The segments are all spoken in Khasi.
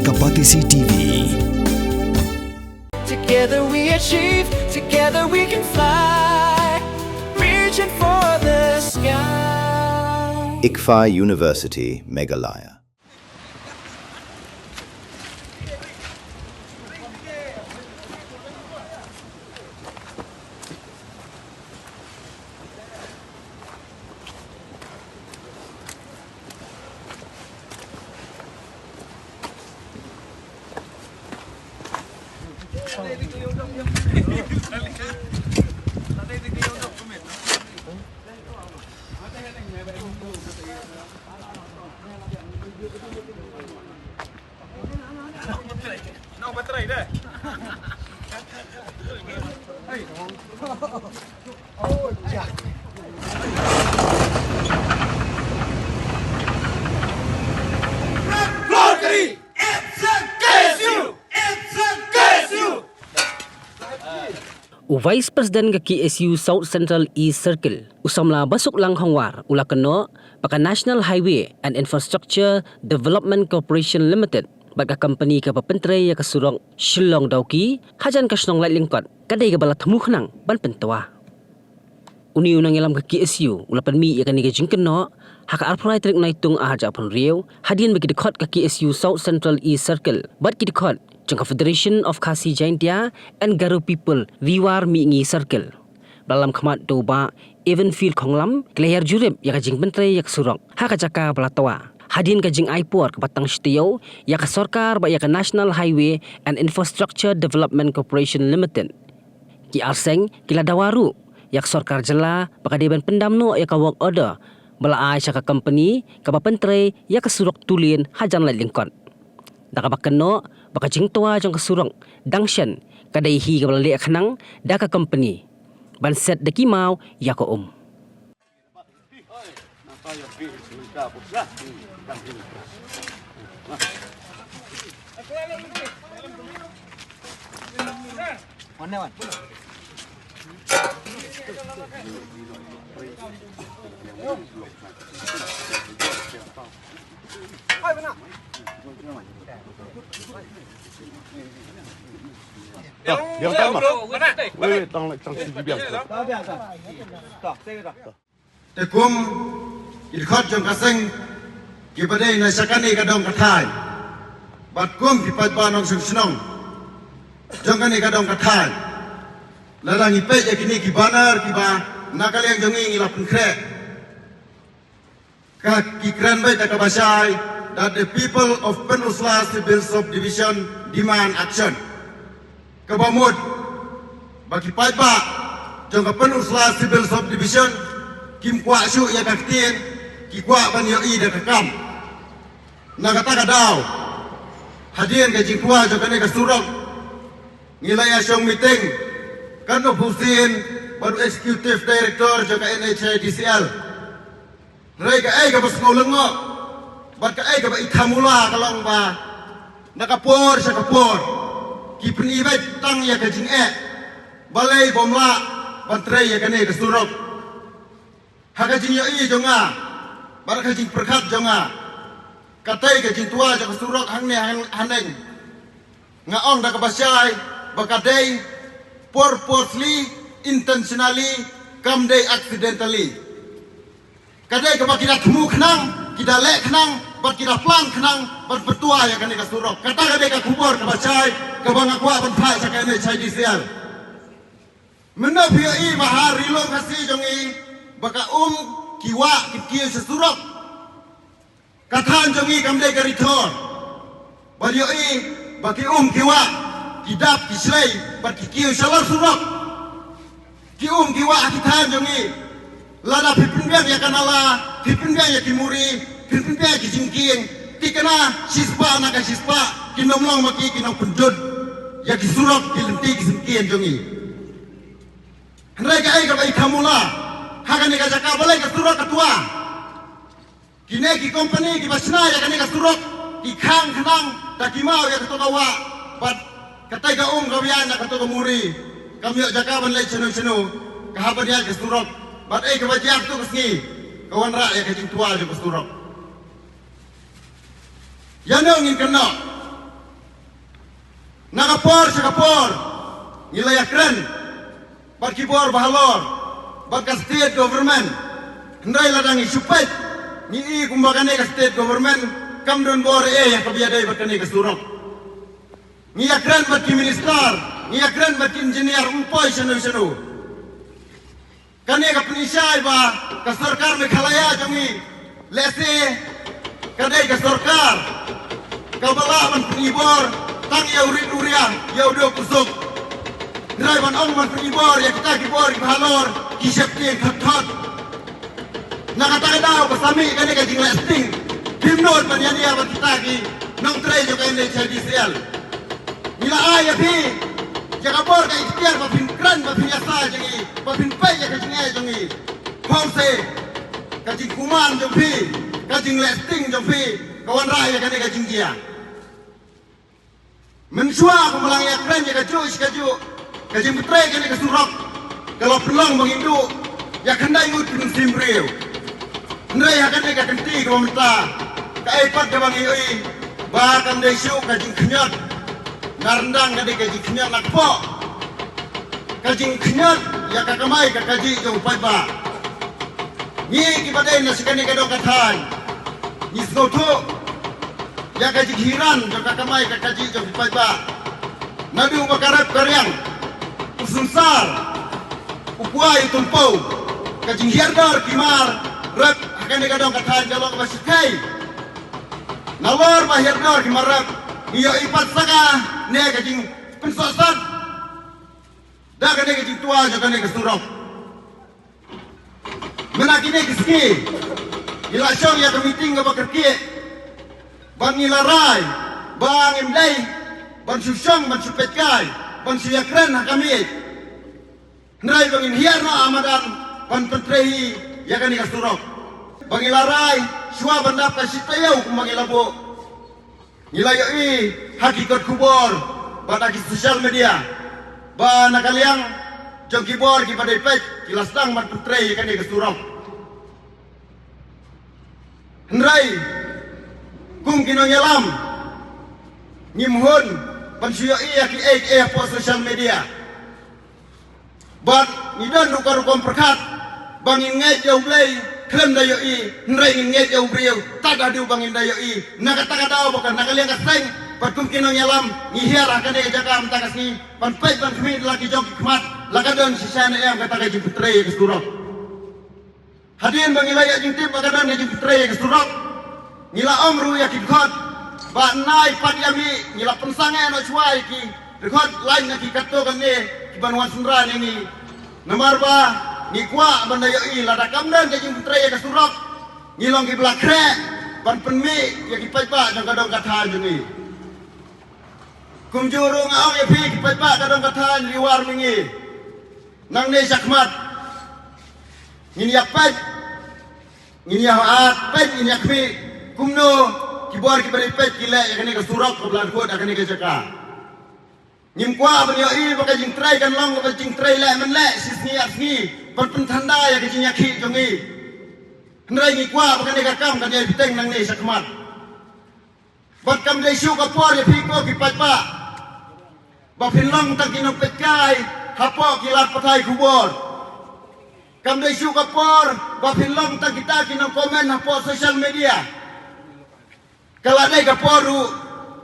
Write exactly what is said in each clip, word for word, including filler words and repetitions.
Ka Batesi T V. Together we achieve, together we can fly, reaching for the sky. ICFAI University, Meghalaya. U Vice President ka K S U South Central East Circle, u samla Basuklang Hongwar, u la kynnoh ba ka National Highway and Infrastructure Development Corporation Limited bad ka company kaba pyntrei ïa ka surok Shillong Dawki hajan ka shnong Laitlyngkot ka dei kaba la thmu khnang ban pyntwa. Une u nongïalam ka K S U u la pynmih ïa kane ka jingkynnoh ha ka arphew lai tarik Naitung arhajar arphew hynriew hadien ba ki dkhot ka K S U South Central East Circle bad ki dkhot jong ka Federation of Khasi Jaintia and Garo People Riwar Mihngi Circle, ba la lam khmat da u Bah Evanfield Khonglam, ki la ïar jurip ïa ka jingpyntrei ïa ka surok ha ka jaka ba la twa hadien ka jingai por kaba tang shi taïew ïa ka sorkar bad ïa ka National Highway and Infrastructure Development Corporation Limited. Ki arseng ki la dawa ruh ïa ka sorkar jylla ba ka dei ban pyndam noh ïa ka work order ba la ai sha ka company kaba pyntrei ïa ka surok two lane hajan Laitlyngkot, da kaba kynnoh ba ka jingtwa jong ka surok dang shen ka dei hi kaba la leh khnang da ka company ban set da ki maw ïa ka um. Te kum ki dkhot jong ka seng kiba dei na sha kane ka dong ka thaiñ, bad kum ki paidbah nongshong shnong jong kane ka dong ka thaiñ, lada ngi peit ïa kine ki banner kiba na ka liang jong ngi ngi la pynkhreh, ka ki kren beit da kaba shai that the people of Pynursla Civil Subdivision demand action. Kaba mut ba ki paidbah jong ka Pynursla Civil Subdivision kim kwah shuh ïa ka ktien, ki kwah ban ïohi da ka kam. Na kata ka daw, hadien ka jingkwah jong kane ka surok, ngi la ïa shong meeting katno phew sien bad u Executive Director jong ka N H I D C L. Hynrei kaei kaba sngew lyngngoh bad kaei kaba ithamula ka long ba na ka por sha ka por ki pyni beit tang ïa ka jingeh, balei bym lah ban trei ïa kane ka surok. Ha ka jingïohi jong nga bad ka jingpyrkhat jong nga, katei ka jingtwa jong ka surok hangne han-, haneng, nga ong da kaba shai ba ka dei purposely, intentionally, kam dei accidentally. Ka dei kaba ki da thmu khnang, ki da leh khnang bad ki da plan khnang ban pyntwa ïa kane ka surok. Kata ka dei ka khubor kaba shai kaba nga kwah ban phah sha ka N H I D C L. Mynno phi ïohi ba ha ri lum Khasi jong ngi ba ka um ki wah ki kiew sha surok. Ka thaiñ jong ngi kam dei ka ri thor. Ba ïohi ba ki um ki wah, ki dap ki shlei bad ki kiew shalor surok. Ki um ki wah ha ki thaiñ jong ngi, lada phi pynbiang ïa ka nala, phi pynbiang ïa ki muri, phi pynbiang ïa ki jingkieng, thikna shispah na ka shispah kin ym long ma ki, kin ym pynjot ïa ki surok, ki lynti ki syngkien jong ngi. Hynrei kaei kaba ithamula, ha kane ka jaka balei ka surok ka twa? Kine ki company kiba shna ïa kane ka surok ki khang khnang da ki maw ïa kato ka wah bad katai ka um ka wah na kato ka muri. Kam ïoh jaka ban leit shano shano, ka hap ban ïaid ka surok. Bad ei kaba jia kato ka sngi, ka wanrah ïa ka jingtwa jong ka surok. Ïa no ngin kynnoh? Por sha ka por ngi la ïakren bad ki bor bahalor bad ka state government. Hynrei lada ngi shu peit, ngi i kumba kane ka state government kam don bor ei ha kaba ïadei bad kane ka surok. Ngi ïakren bad ki minister, ngi ïakren bad ki engineer, ym poi shano shano. Kane ka pynshai ba ka sorkar Meghalaya jong ngi, lehse ka dei ka sorkar kaba lah ban pynibor tang ïa u rit u riang, ïa u duk u suk. Hynrei ban ong ban pynibor ïa kita ki bor kiba halor, ki sheptieng thot thot. Na kata ka daw ba sa mih kane ka jingleh sting, phim nud ban ïa nia bad kita ki nongtrei jong ka N H I D C L. Ngi la ai ïa phi ïa ka bor ka ikhtiar ba phin kren, ba phin ïa sa jong ngi, ba phin peit ïa ka jingeh jong ngi. Hynrei ka jingkuman jong phi, ka jingleh sting jong phi, ka wanrah ïa kane ka jingjia. Mynshuwa kumba la ngi ïakren ïa kajuh shi kajuh, ka jingpyntrei kane ka surok ka la pynlong ba ngin duh ïa khyndai ngut ki mynsiem briew. Hynrei ha kane ka kynti kaba mynta, kaei pat kaba ngi ïohi ba kam dei shuh ka jingkhñiot na ryndang, ka dei ka jingkhñiot na kpoh, ka jingkhñiot ïa ka kamai ka kajih jong u paidbah. Ngi kiba dei na sha kane ka dong ka thaiñ, ngi sngewthuh ïa ka jinghiran jong ka kamai ka kajih jong ki paidbah. Naduh ba ka rep ka riang, u synsar, u kwai u tympew, ka jinghiar dor ki mar rep ha kane ka dong ka thaiñ ka long kaba shyrkhei. Nalor ba hiar dor ki mar rep, ngi ïohi pat sa kane ka jingpynsohsat da kane ka jingtwa jong kane ka surok. Mynta kine ki sngi ngi la shong ïa ka meeting kaba kyrkieh, ba ngi la rai ba ngim dei ban shu shong, ban shu peitkai, ban shu ïakren ha ka miej. Hynrei ba ngin hiar noh ha madan ban pyntrei ïa kane ka surok. Ba ngi la rai shuwa ban dap ka shi taïew kumba ngi la buh. Ngi la ïohi ha ki kot khubor bad ha ki social media ba na ka liang jong ki bor kiba dei peit ki la sdang ban pyntrei ïa kane ka surok. Hynrei kum ki nongïalam, ngim hun ban shu ïohi ïa kiei kiei hapoh social media. Bad ngi don rukom rukom pyrkhat ba ngin ngeit ïa U Blei khlem da ïohi, hynrei ngin ngeit ïa u briew tad haduh ba ngin da ïohi. Na kata ka daw ba ka na ka liang ka seng bad kum ki nongïalam ngi hiar ha kane ka jaka mynta ka sngi ban peit ban khmih da la ki jong ki khmat la ka don shisha ne em kata ka jingpyntrei ïa ka surok. Hadien ba ngi la ïa jingtip ba ka don ka jingpyntrei ïa ka surok, ngi la ong ruh ïa ki dkhot ba nai pat ïa mih, ngi la pynsangeh noh shuwa ïa ki dkhot lain na ki katto katne kiban wan synran ïa ngi. Namar ba ngi kwah ban da ïohi lada kam don ka jingpyntrei ïa ka surok, ngi long kiba la khreh ban pynmih ïa ki paidbah jong ka dong ka thaiñ jong ngi. Kumjuh ruh nga ong ïa phi ki paidbah ka dong ka thaiñ Ri War Mihngi, nangne shakhmat ngin ïa peit, ngin ïa peit, ngin ïa khmih kumno ki bor kiba dei peit ki leh ïa kane ka surok kaba la dkhot ha kane ka jaka. Ngim kwah ban ïohi ba ka jingtrei kan long kaba jingtrei leh men leh, shi sngi ar sngi, ban pynthanda ïa ka jingïakhih jong ngi. Hynrei ngi kwah ba kane ka kam kan ïai bteng nangne shakhmat. Bad kam dei shuh ka por ïa phi ko ki paidbah ba phin long tang ki nongpeitkai hapoh ki lad pathai khubor. Kam dei shuh ka por ba phin long tang kita ki nongkomen hapoh social media. Ka la dei ka por ruh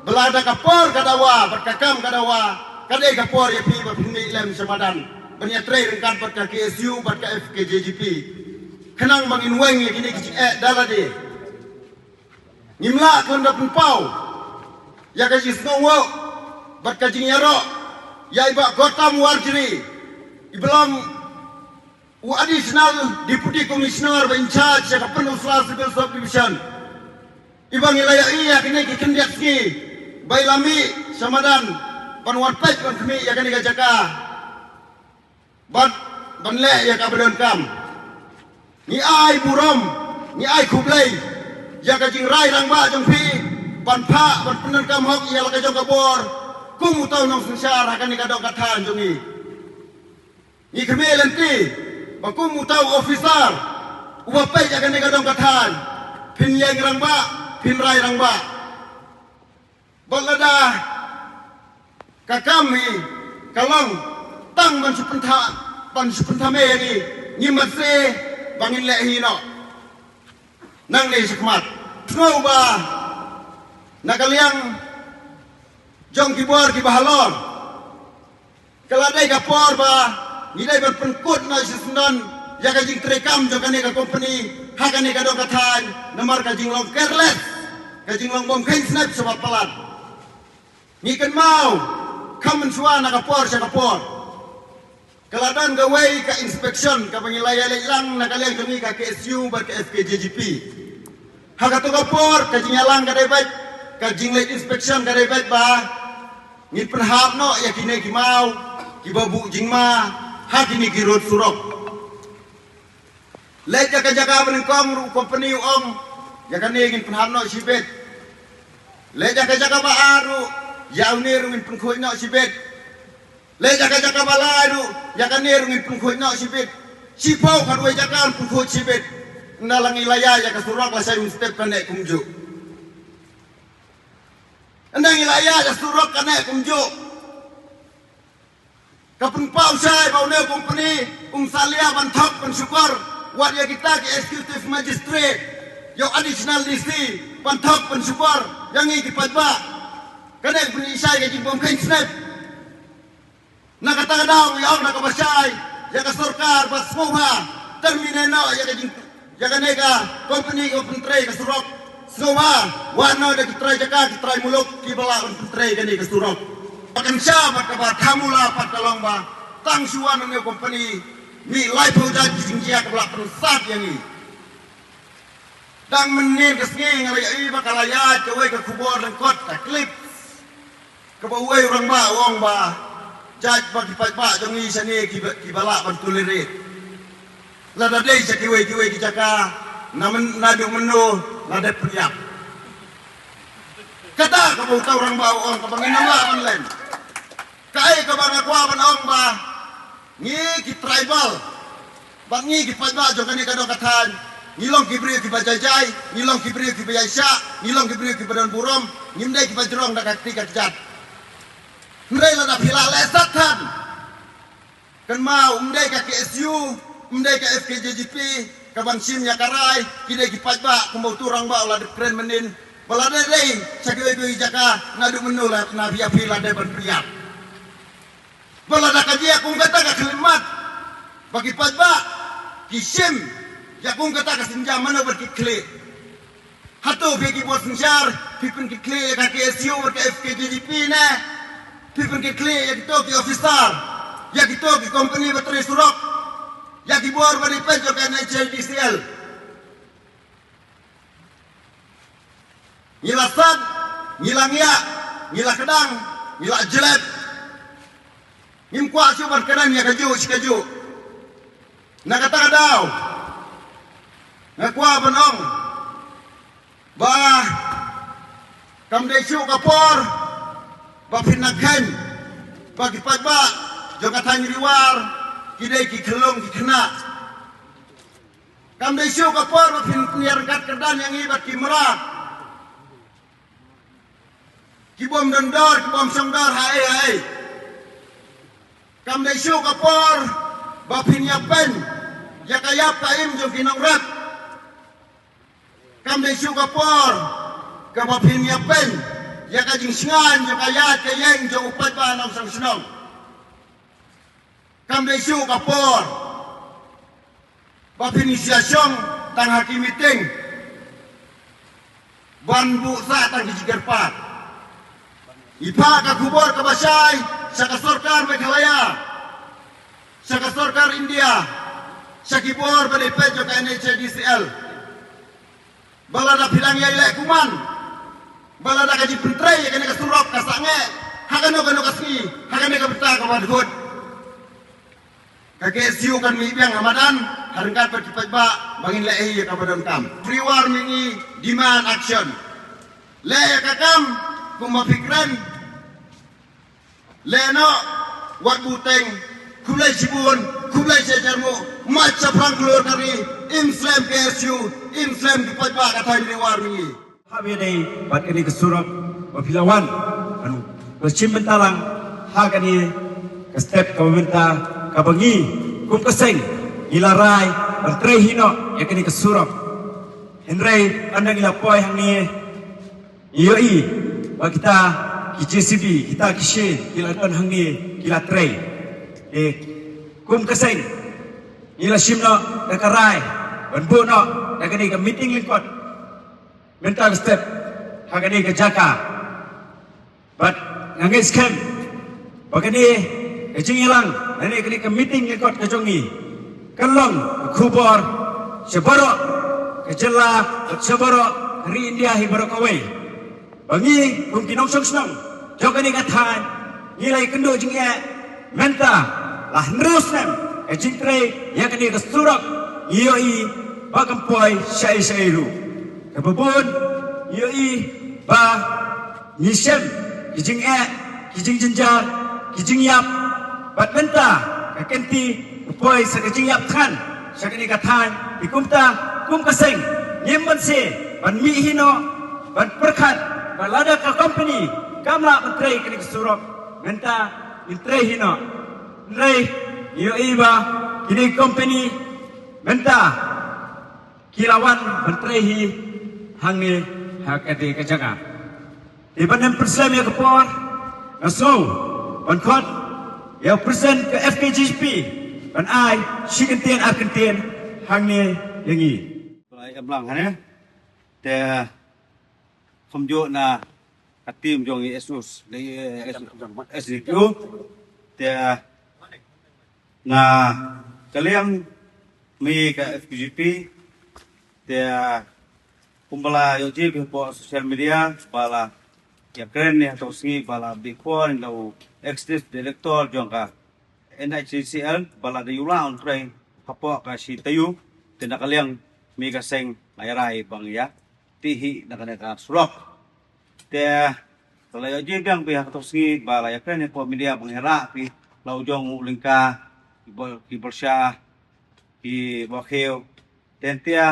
ba lada ka por ka dawa bad ka kam ka dawa, ka dei ka por ïa phi ba phin mih lem sha madan ban ïatrei ryngkat bad ka K S U bad ka F K J G P, khnang ba ngin weng ïa kine ki jingeh da lade. Ngim lah khlem da pynpaw ïa ka jingsngewbha bad ka jingïaroh ïa i Bah Gautam Warjri, i ba long u Additional Deputy Commissioner ba in charge ïa ka Pynursla Civil Sub Division, i ba ngi la ïohi ïa kine ki khyndiat sngi ba i la mih sha madan ban wan peit ban khmih ïa kane ka jaka bad ban leh ïa kaba donkam. Ngi ai burom, ngi ai khublei ïa ka jingrai rangbah jong phi ban phah ban pyndonkam hok ïa la ka jong ka bor kum uta u nongsynshar ha kane ka dong ka thaiñ jong ngi. Ngi khmih lynti ba kum uta u officer uba peit ïa kane ka dong ka thaiñ, phin ïeng rangbah, phin rai rangbah. Bad lada Ka kam hi ka long tang ban shu pynthame, ban shu pynthame ïa ngi, ngim mat se ba ngin leh hi noh. Nangne shakhmat tnga ba na ka liang jong ki bor kiba halor, ka la dei ka por ba ngi dei ban pynkut noh shisien ïa ka jingtrei kam jong kane ka kompani ha kane ka dong ka thaiñ, namar ka jinglong careless, ka jinglong bym kheiñ snep sha ba palat. Ngi kynmaw kham mynshuwa na ka por sha ka por, ka la don kawei ka inspection kaba ngi la ïaleit lang na ka liang jong ngi ka K S U bad ka F K J G P. Ha kato ka por ka jingïalang ka dei beit, ka jingleit inspection ka dei beit ba ngin pynhap noh ïa kine ki maw kiba buh jingma ha kine ki rud surok. Leit ïa ka jaka ba nyngkong ruh u kompani u ong ïa kane ngin pynhap noh shibit. Leit ïa ka jaka ba ar ruh ïa une ruh ngin pynkhuid noh shibit. Leit ïa ka jaka ba lai ruh ïa kane ruh ngin pynkhuid noh shibit. Shiphew khatwei jaka ngin pynkhuid shibit. Ynda la ngi la ïaid ïa ka surok lashai mynstep ka neh kumjuh. Ynda ngi la ïaid ïa surok ka neh kumjuh. Ka pynpaw shai ba une u kompani um salia ban thok ban shukor wat ïa kita ki executive magistrate, ïa u additional D C ban thok ban shukor ïa ngi ki paidbah. Kane ka pynshai ka jingbym kheiñ snep. Na kata ka daw ngi ong na kaba shai ïa ka sorkar ba sngewbha terminate noh ïa ka jing ïa kane ka kompani ka pyntrei ka surok. Sngewbha wan noh da ki trai jaka ki trai muluk kiba lah ban pyntrei kane ka surok. Ba kan sha bad kaba thamula pat ka long ba tang shu wan une u kompani mih laiphew jait ki jingjia kaba lah pynsat ïa ngi. Dang mynnin ka sngi nga la ïohi ba ka la ïaid kawei ka khubor lyngkot ka clip. Kaba uwei u rangbah u ong ba jait ba ki paidbah jong ngi shane kiba, kiba lah ban tolerate. Lada dei sha kiwei kiwei ki jaka na men, naduh mynno la dep pynïap. Kata kaba uta u rangbah u ong kaba ngin ym lah ban len. Kaei kaba nga kwah ban ong ba ngi ki tribal bad ngi ki paidbah jong kane ka dong ka thaiñ, ngi long ki briew kiba jai jai, ngi long ki briew kiba ïaishah, ngi long ki briew kiba don burom, ngim dei kiba jrong da ka kti ka kjat. Hynrei lada phi la leh sat than, kynmaw ym dei ka K S U, ym dei ka F K J G P ka ban shim ïa ka rai, ki dei ki paidbah kumba utu u rangbah u la dep kren mynnin. Ba lada dei sha kiwei kiwei jaka naduh mynno la na phi ïa phi la dei ban pynïap. Ba lada ka jia kum kata ka khyllipmat ba ki paidbah ki shim ïa kum kata ka sienjam, mano bad ki khlieh? Hato phi ki bor synshar phi pynkitkhlieh ïa ka K S U bad ka F K J G P ne phi pynkitkhlieh ïa kito ki officer, ïa kito ki kompani ba trei surok, ïa ki bor ba dei peit jong ka N H I D C L? Ngi la sat, ngi la ngiah, ngi la kdang, ngi la jlep. Ngim kwah shuh ban kren ïa kajuh shi kajuh. Na kata ka daw nga kwah ban ong ba kam dei shuh ka por ba phin nang kheiñ ba ki paidbah jong ka thaiñ Ri War ki dei ki khyllung ki khynnah. Kam dei shuh ka por ba phin pynïar ryngkat kyrdan ïa ngi bad ki mrad, ki bym don dor, ki bym shong dor haei haei. Kam dei shuh ka por ba phin ïapeiñ ïa ka ïap ka im jong ki nongrep. Kam dei shuh ka por kaba phin ïapeiñ ïa ka jingshngaiñ jong ka ïaid ka ïeng jong u paidbah nongshong shnong. Kam dei shuh ka por ba phin ïa shong tang ha ki meeting ban buh sah tang ki jingkyrpad. Ngi phah ka khubor kaba shai sha ka sorkar Meghalaya, sha ka sorkar India, sha ki bor ba dei peit jong ka N H I D C L. Ba lada phi dang ïai leh kumne, ba lada ka jingpyntrei ïa kane ka surok ka sangeh ha kano kano ka sngi, ha kane ka bynta kaba dkhot, ka K S U kan mih biang ha madan ha ryngkat bad ki paidbah ba ngin leh hi ïa kaba donkam. Ri War Mihngi demand action. Leh ïa ka kam kumba phi kren. Leh noh wat buteng. Khublei shibun, khublei shihajar nguh. March shaphrang khlur ka ri. Im slem K S U, im slem ki paidbah ka thaiñ Ri War Mihngi. Hap ïadei bad kane ka surok ba phi la wan. Anu, ba shim bynta lang. Ha kane ka step kaba mynta kaba ngi kum ka seng ngi la rai ban trei hi noh ïa kane ka surok. Hynrei ynda ngi la poi hangne ngi ïohi ba kita ki J C B, kita ki shen ki la don hangne ki la trei. Eh, kum ka seng ngi la shim noh da ka rai ban buh noh da kane ka meeting lyngkot mynta ka step ha kane ka jaka. Bad nga ngeit skhem ba kane ka jingïalang lane kane ka meeting lyngkot ka jong ngi kan long ka khubor sha baroh ka jylla bad sha baroh ka ri India hi baroh kawei. Ba ngi kum ki nongshong shnong jong kane ka thaiñ ngi la ïakynduh jingeh mynta la hynriew snem ka jingtrei ïa kane ka surok. Ngi ïohi ba kam poi shaei shaei ruh. Kaba bun ngi ïohi ba ngi shem ki jingeh, ki jingjynjar, ki jingïap. Bad mynta ka kynti ka poi sa ka jingïap than sha kane ka thaiñ. Te kumta kum ka seng ngim banse ban mih hi noh ban pyrkhat ba lada ka company kam lah ban trei kane ka surok, mynta ngin trei hi noh. Hynrei ngi ïohi ba kine ki company mynta ki la wan ban trei hi hangne ha kane ka jaka. Te ban ym pynslem ïa ka por, nga sngew ban khot ïa u president ka F K G P ban ai shi kyntien ar kyntien hangne ïa ngi. Ba la ïa blang hangne. Te kumjuh na ka team jong i S U S, na i, eh, S D P U. Te na ka liang mi ka F K G P, te kumba la ïoh jia hapoh social media ba la ïakren ïa kato ka sngi ba la bih khun ïa u ex director jong ka N H I D C L ba la dei u la un trei hapoh ka shi taïew. Te na ka liang mi ka seng nga ïa rai ba ngi ïa tih hi na kane ka surok. Te la ïoh jia biang phi ha kato ka sngi ba la ïakren hapoh media ba ngi ïa rah phi la u jong u lyngka ki bor, ki borsha, ki bor khiew. Te hyntia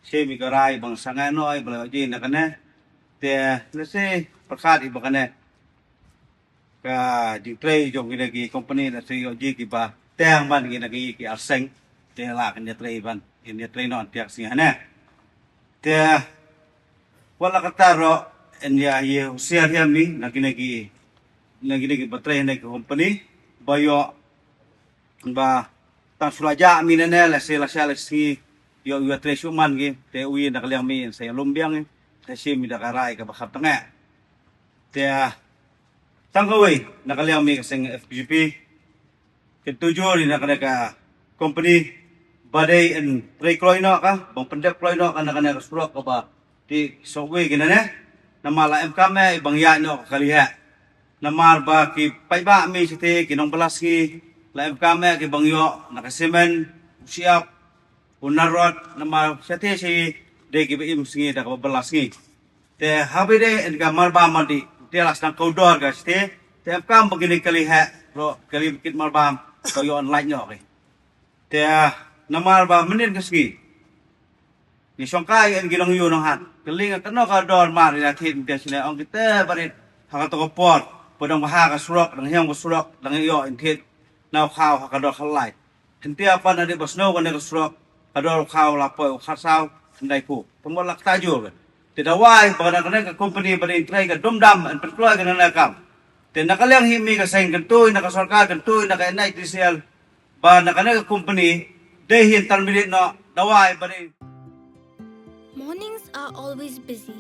shem i ka rai ba nga sangeh noh i ba la ïoh jia na kane. Te lehse pyrkhat i ba kane ka jingtrei jong kine ki company lehse ïoh jia kiba teng ban kine ki, ki arseng. Te la kan ïa trei ban, kin ïa trei noh hyntia ka sngi hangne. Te wat la katta ruh yn ïa ïa husiar ïa mi na kine ki, na kine kiba trei hangne ki company ba ïoh ba tang shu la jah mi nane lehse la sha la sngi ïoh ïa trei shu man ki. Te u ïa na ka liang mi yn sa ïalum biang i, te shim i da ka rai kaba kham tangeh. Te tang kawei na ka liang mi ka seng F K G P, kyntu jur i na kane ka company ba dei yn trei kloi noh ka, ban pyndep kloi noh ka na kane ka surok kaba dei subway kine ne. Namar la em kam eh i ban ïaid noh ka kali heh. Namar ba ki paidbah mi shate ki nongbylla sngi la em kam eh ki ban ïoh na ka cement, u shyiap, u narod, namar shate shi dei kiba im sngi da kaba bylla sngi. Te haba dei yn ka marbam ma dei te la sdang ka u dor ka shate, te em kam ba kine kali heh ruh kali kit marbam ka ïoh yn lait noh ki. Te namar ba mynnin ka sngi ngi shongkai yn ki nongïu nonghat. Kylli nga kano ka dor mar ïa thied mynta shane, ong ki te barit ha kato ka por ba dang bha ka surok, dang hiam ka surok, dang ïoh yn thied na u khaw ha ka dor khatlai. Hyntia pat na dei ba snow kane ka surok, ka dor u khaw la poi u khatsaw, hyndai phew. Te mut la kata jur. Te dawai ba na kane ka company ba dei trei ka dum dam yn pynkloi kane ka kam. Te na ka liang hi mi ka seng kyntu na ka sorkar, kyntu na ka N H I D C L ba na kane ka company dei hi intermediate noh, dawai ba dei. Mornings are always busy.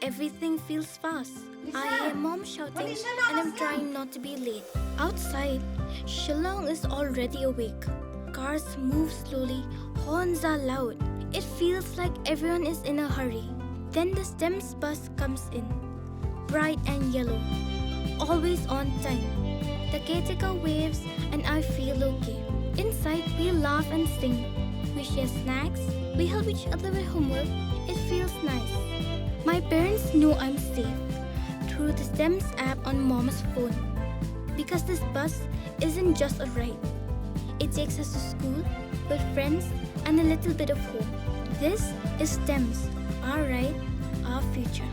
Everything feels fast. I hear mom shouting and I'm trying not to be late. Outside, Shillong is already awake. Cars move slowly, horns are loud. It feels like everyone is in a hurry. Then the STEMS bus comes in. Bright and yellow. Always on time. The caretaker waves and I feel okay. Inside, we laugh and sing. We share snacks. We help each other with homework. It feels nice. My parents know I'm safe through the STEMS app on mom's phone. Because this bus isn't just a ride, it takes us to school, with friends, and a little bit of hope. This is STEMS, our ride, our future.